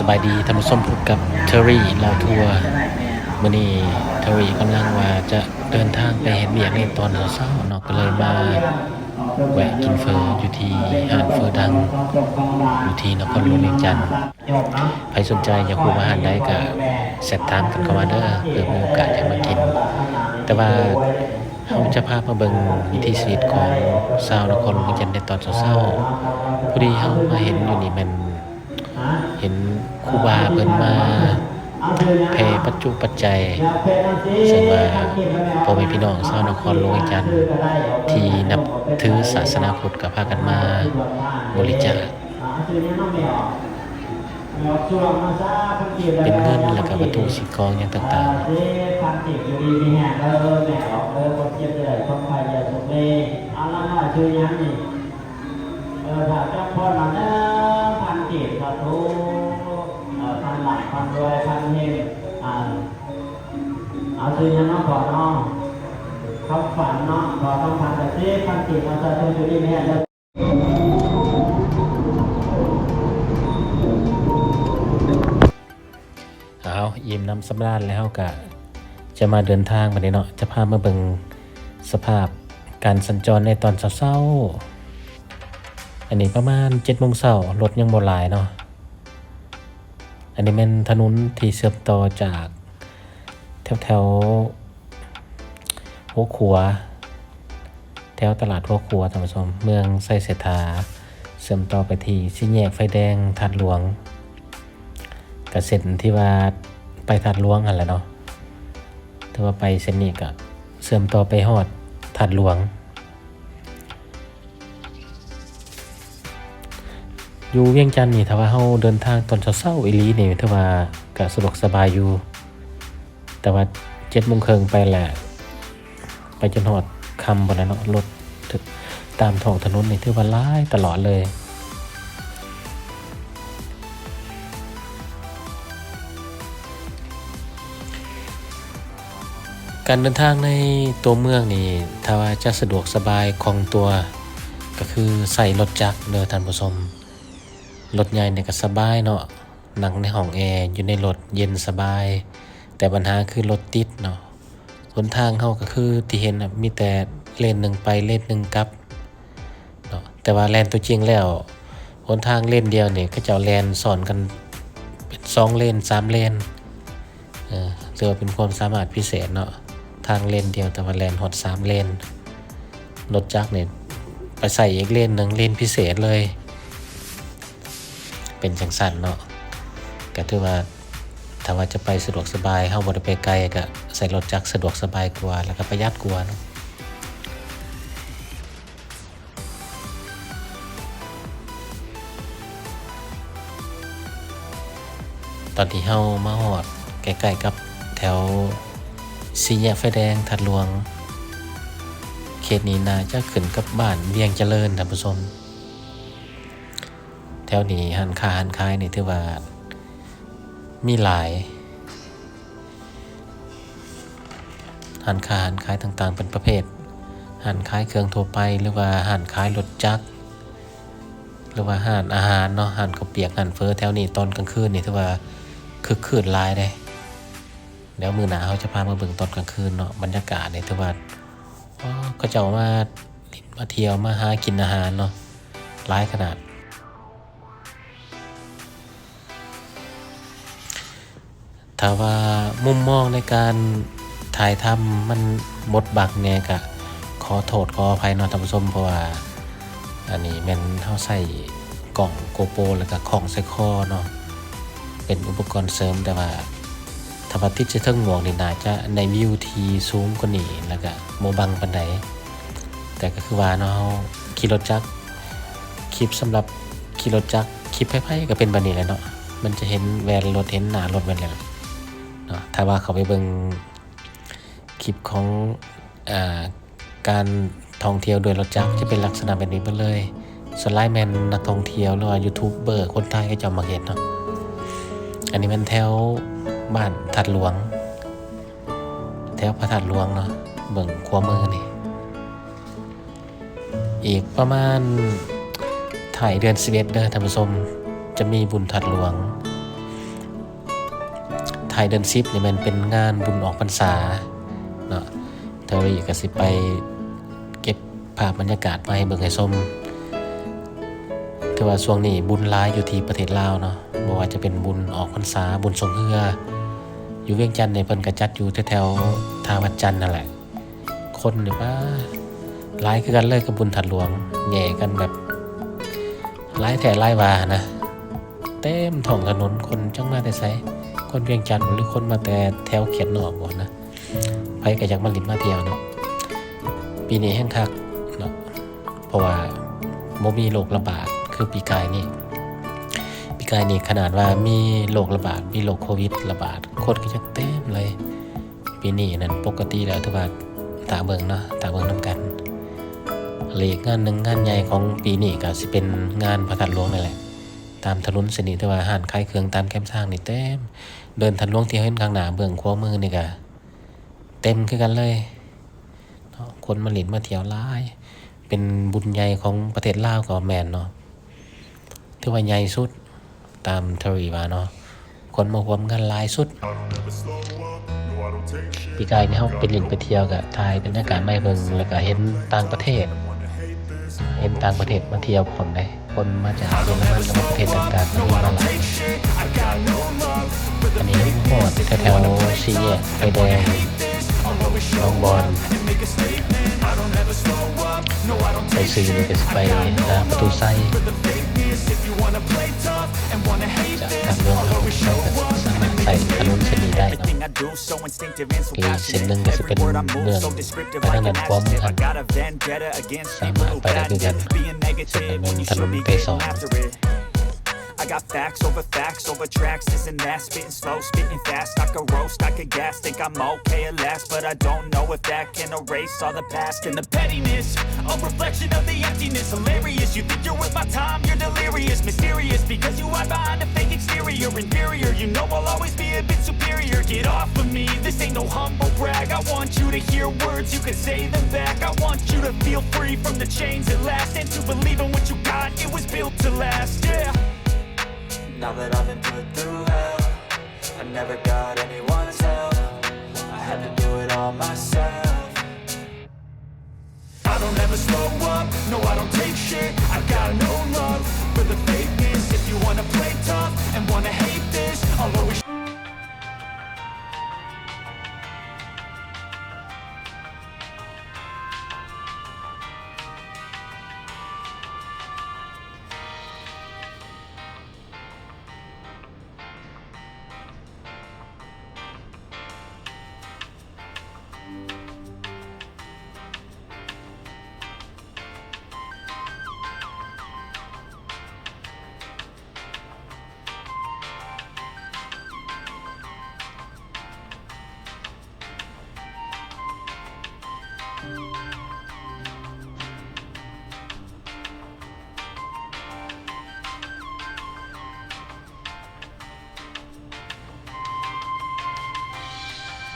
ສະບາຍດີທ່ານຜູ້ຊົມ, ພົບກັບເທີຣີລາວທົວ. ມື້ນີ້ເທີຣີກຳລັງວ່າຈະເດີນທາງໄປເຮັດວຽກໃນຕອນເຊົ້າໆເນາະ, ກໍເລີຍມາແວະກິນເຝີຢູ່ທີ່ຮ້ານເຝີດັງ ຢູ່ທີ່ນະຄອນຫຼວງວຽງຈັນ. ໃຜສົນໃຈຢາກຮູ້ວ່າຮ້ານໃດກໍແຊັດຖາມກັນເຂົ້າມາເດີ, ເພື່ອມີໂອກາດຈະມາກິນ. ແຕ່ວ່າເຮົາຈະພາມາເບິ່ງວິຖີຊີວິດຂອງຊາວນະຄອນຫຼວງວຽງຈັນໃນຕອນເຊົ້າໆ. ພໍດີເຮົາມາເຫັນຢູ່ນີ້ແມ່ນ ເຫັນຄູບາເພິ່ນມາແຜ່ປັດຈຸປັດໄຈ, ເຊິ່ງວ່າພໍ່ແມ່ພີ່ນ້ອງຊາວນະຄອນຫຼວງວຽງຈັນທີ່ນັບຖືສາສະໜາພຸດກໍພາກັນມາບໍລິຈາກ ເປັນເງິນ ແລ້ວກໍວັດຖຸສິ່ງຂອງຫຍັງຕ່າງໆ. ເອີ ຖ້າຈັກຄົນລະໜຶ່ງພັນກີບ ສາທຸ ເອີ ພັນລ້ານ ພັນລວຍ ພັນເຮັງ ອ່າ ເອົາຊື່ຫຍັງເນາະ ພໍ່ເນາະ? ຄຳຝັນເນາະ ພໍ່ຄຳຝັນ ກໍສິບພັນກີບເນາະ ສາທຸ ຢູ່ດີມີແຮງເດີ. ເອົາ ອີ່ມນ້ຳສຳລານແລ້ວ ເຮົາກະຈະມາເດີນທາງບາດນີ້ເນາະ, ຈະພາມາເບິ່ງສະພາບການສັນຈອນໃນຕອນເຊົ້າໆ. ອັນນີ້ປະມານເຈັດໂມງເຊົ້າ, ລົດຍັງບໍ່ຫຼາຍເນາະ. ອັນນີ້ແມ່ນຖະໜົນທີ່ເຊື່ອມຕໍ່ຈາກ ແຖວໆຫົວຂົວ, ແຖວຕະຫຼາດຫົວຂົວ ທ່ານຜູ້ຊົມ, ເມືອງໄຊເສດຖາ, ເຊື່ອມຕໍ່ໄປທີ່ສີ່ແຍກໄຟແດງທາດຫຼວງ, ກະເສັ້ນທີ່ວ່າໄປທາດຫຼວງຫັ້ນແຫຼະເນາະ. ແຕ່ວ່າໄປເສັ້ນນີ້ກະເຊື່ອມຕໍ່ໄປຮອດທາດຫຼວງ. ຢູ່ວຽງຈັນນີ້ ຖ້າວ່າເຮົາເດີນທາງຕອນເຊົ້າໆອີ່ຫຼີນີ້ ຖືວ່າກະສະດວກສະບາຍຢູ່, ແຕ່ວ່າເຈັດໂມງເຄິ່ງໄປແລ້ວ ໄປຈົນຮອດຄ່ຳພຸ້ນແຫຼະເນາະ, ລົດຕາມທ້ອງຖະໜົນນີ້ຖືວ່າຫຼາຍຕະຫຼອດເລີຍ. ການເດີນທາງໃນຕົວເມືອງນີ້ ຖ້າວ່າຈະສະດວກສະບາຍຄ່ອງຕົວ ກໍຄືໃຊ້ລົດຈັກເດີທ່ານຜູ້ຊົມ. ລົດໃຫຍ່ນີ້ກໍສະບາຍເນາະ, ນັ່ງໃນຫ້ອງແອຢູ່ໃນລົດເຢັນສະບາຍ, ແຕ່ບັນຫາຄືລົດຕິດເນາະ. ຫົນທາງເຮົາກໍຄືທີ່ເຫັນນະ ມີແຕ່ເລນໜຶ່ງໄປເລນໜຶ່ງກັບເນາະ, ແຕ່ວ່າແລ່ນຕົວຈິງແລ້ວ ຫົນທາງເລນດຽວນີ້ ເຂົາເຈົ້າແລ່ນຊ້ອນກັນເປັນສອງເລນ ສາມເລນ. ເອີ ຖືວ່າເປັນຄວາມສາມາດພິເສດເນາະ, ທາງເລນດຽວ ແຕ່ວ່າແລ່ນຮອດສາມເລນ. ລົດຈັກນີ້ໄປໃສ່ອີກເລນໜຶ່ງ ເລນພິເສດເລີຍ, ເປັນຈັ່ງຊັ້ນເນາະ. ກໍຖືວ່າ ຖ້າວ່າຈະໄປສະດວກສະບາຍ ເຮົາບໍ່ໄດ້ໄປໄກ ກໍໃຊ້ລົດຈັກສະດວກສະບາຍກວ່າ ແລ້ວກໍປະຢັດກວ່າເນາະ. ຕອນທີ່ເຮົາມາຮອດໃກ້ໆກັບແຖວສີ່ແຍກໄຟແດງທາດຫຼວງ, ເຂດນີ້ໜ້າຈະຂຶ້ນກັບບ້ານວຽງຈະເລີນ ທ່ານຜູ້ຊົມ. ແຖວນີ້ຮ້ານຄ້າຮ້ານຂາຍນີ້ຖືວ່າມີຫຼາຍ. ຮ້ານຄ້າຮ້ານຂາຍຕ່າງໆ ເປັນປະເພດຮ້ານຂາຍເຄື່ອງທົ່ວໄປ ຫຼືວ່າຮ້ານຂາຍລົດຈັກ ຫຼືວ່າຮ້ານອາຫານເນາະ, ຮ້ານເຂົ້າປຽກ ຮ້ານເຝີ. ແຖວນີ້ຕອນກາງຄືນນີ້ຖືວ່າຄຶກຄື້ນຫຼາຍເດ້. ດຽວມື້ໜ້າເຮົາຈະພາມາເບິ່ງຕອນກາງຄືນເນາະ, ບັນຍາກາດນີ້ຖືວ່າ ໂອ້ ເຂົາເຈົ້າມາຫຼິ້ນມາທ່ຽວ ມາຫາກິນອາຫານເນາະ, ຫຼາຍຂະໜາດ. ຖ້າວ່າມຸມມອງໃນການຖ່າຍທຳມັນບົດບັງແດ່ ກະຂໍໂທດຂໍອະໄພເນາະທ່ານຜູ້ຊົມ, ເພາະວ່າອັນນີ້ແມ່ນເຮົາໃຊ້ກ້ອງໂກໂປ ແລ້ວກະຄ້ອງໃສ່ຄໍເນາະ, ເປັນອຸປະກອນເສີມ. ແຕ່ວ່າຖ້າວ່າຕິດໃສ່ເທິງໝວກນີ້ ໜ້າຈະໄດ້ວິວທີ່ສູງກວ່ານີ້ ແລ້ວກະບໍ່ບັງປານໃດ. ແຕ່ກໍຄືວ່າເນາະ, ເຮົາຂີ່ລົດຈັກ, ຄລິບສຳລັບຂີ່ລົດຈັກ, ຄລິບໃຜໆກໍເປັນແບບນີ້ແຫຼະເນາະ, ມັນຈະເຫັນແວ່ນລົດ, ເຫັນໜ້າລົດແມ່ນແຫຼະເນາະ. ຖ້າວ່າເຂົ້າໄປເບິ່ງຄລິບຂອງ ອ່າ ການທ່ອງທ່ຽວດ້ວຍລົດຈັກ ຈະເປັນລັກສະນະແບບນີ້ເບິດເລີຍ. ສ່ວນຫຼາຍແມ່ນນັກທ່ອງທ່ຽວ ຫຼືວ່າຢູທູບເບີຄົນໄທເຂົາເຈົ້າມັກເຮັດເນາະ. ອັນນີ້ແມ່ນແຖວບ້ານທາດຫຼວງ, ແຖວພະທາດຫຼວງເນາະ, ເບິ່ງຂວາມືນີ້. ອີກປະມານທ້າຍເດືອນສິບເອັດເດີທ່ານຜູ້ຊົມ, ຈະມີບຸນທາດຫຼວງ. ທ້າຍເດືອນສິບນີ້ແມ່ນເປັນງານບຸນອອກພັນສາເນາະ ເທີຣີກໍຊິໄປເກັບພາບບັນຍາກາດມາໃຫ້ເບິ່ງໃຫ້ຊົມ. ຖືວ່າຊ່ວງນີ້ບຸນຫຼາຍຢູ່ທີ່ປະເທດລາວເນາະ ບໍ່ວ່າຈະເປັນບຸນອອກພັນສາ, ບຸນຊ່ວງເຮືອ. ຢູ່ວຽງຈັນນີ້ເພິ່ນກໍຈັດຢູ່ແຖວໆທ່າພະຈັນນັ້ນແຫຼະ. ຄົນນີ້ປາ ຫຼາຍຄືກັນເລີຍກັບບຸນທາດຫຼວງ, ແຫຍ່ກັນແບບຫຼາຍແທ້ຫຼາຍວ່ານະ. ເຕັມທ້ອງຖະໜົນ, ຄົນຈັກມາແຕ່ໃສ, ຄົນວຽງຈັນ ຫຼື ຄົນມາແຕ່ແຖວເຂດນອກບໍນະ. ໃຜກໍຢາກມາຫຼິ້ນມາທ່ຽວເນາະ. ປີນີ້ແຮ່ງຄັກເນາະ ເພາະວ່າບໍ່ມີໂລກລະບາດຄືປີກາຍນີ້. ປີກາຍນີ້ຂະໜາດວ່າມີໂລກລະບາດ, ມີໂລກໂຄວິດລະບາດ, ຄົນກໍຍັງເຕັມເລີຍ. ປີນີ້ນັ້ນປົກກະຕິແລ້ວ ຖືວ່າຖ້າເບິ່ງເນາະ, ຖ້າເບິ່ງນຳກັນ. ແລະ ອີກງານໜຶ່ງ, ງານໃຫຍ່ຂອງປີນີ້ກໍຊິເປັນງານພະທາດຫຼວງນີ້ແຫຼະ. ຕາມຖະໜົນເສັ້ນນີ້ ຖືວ່າຮ້ານຂາຍເຄື່ອງຕາມແຄມທາງນີ້ເຕັມ. ເດີ່ນທາດຫຼວງທີ່ເຮົາເຫັນຂ້າງໜ້າເບື້ອງຂວາມືນີ້ກໍເຕັມຄືກັນເລີຍເນາະ, ຄົນມາຫຼິ້ນມາທ່ຽວຫຼາຍ. ເປັນບຸນໃຫຍ່ຂອງປະເທດລາວກໍວ່າແມ່ນເນາະ. ຖືວ່າໃຫຍ່ສຸດ ຕາມເທີຣີວ່າເນາະ, ຄົນມາຮ່ວມງານຫຼາຍສຸດ. ປີກາຍນີ້ເຮົາໄປຫຼິ້ນໄປທ່ຽວ ກະຖ່າຍບັນຍາກາດມາໃຫ້ເບິ່ງ ແລ້ວກະເຫັນຕ່າງປະເທດ, ເຫັນຕ່າງປະເທດມາທ່ຽວພ້ອມເດ້. ຄົນມາຈາກເຢຍລະມັນ ແລ້ວກໍປະເທດຕ່າງໆ ມາຫຼາຍ. ອັນນີ້ຮອດແຖວໆສີ່ແຍກໄຟແດງໜອງບອນ, ໄປຊື່ນີ້ກໍຊິໄປຫາປະຕູໄຊ. ຈາກທາງເມືອງເຮົາກໍສາມາດໄປຖະໜົນເສັ້ນນີ້ໄດ້ເນາະ. ອີກເສັ້ນໜຶ່ງກໍຊິເປັນເມືອງໄປທາງດ້ານຂວາມືຫັ້ນ, ສາມາດໄປໄດ້ຄືກັນ. ເສັ້ນໜຶ່ງແມ່ນຖະໜົນໄກສອນ. I got facts over facts over tracks, this and that, spitting slow, spitting fast, I could roast, I could gas, think I'm okay at last, but I don't know if that can erase all the past and the pettiness, a reflection of the emptiness, hilarious, you think you're worth my time, you're delirious, mysterious, because you hide behind a fake exterior, inferior, you know I'll always be a bit superior, get off of me, this ain't no humble brag, I want you to hear words, you can say them back, I want you to feel free from the chains at last, and to believe in what you got, it was built to last, yeah.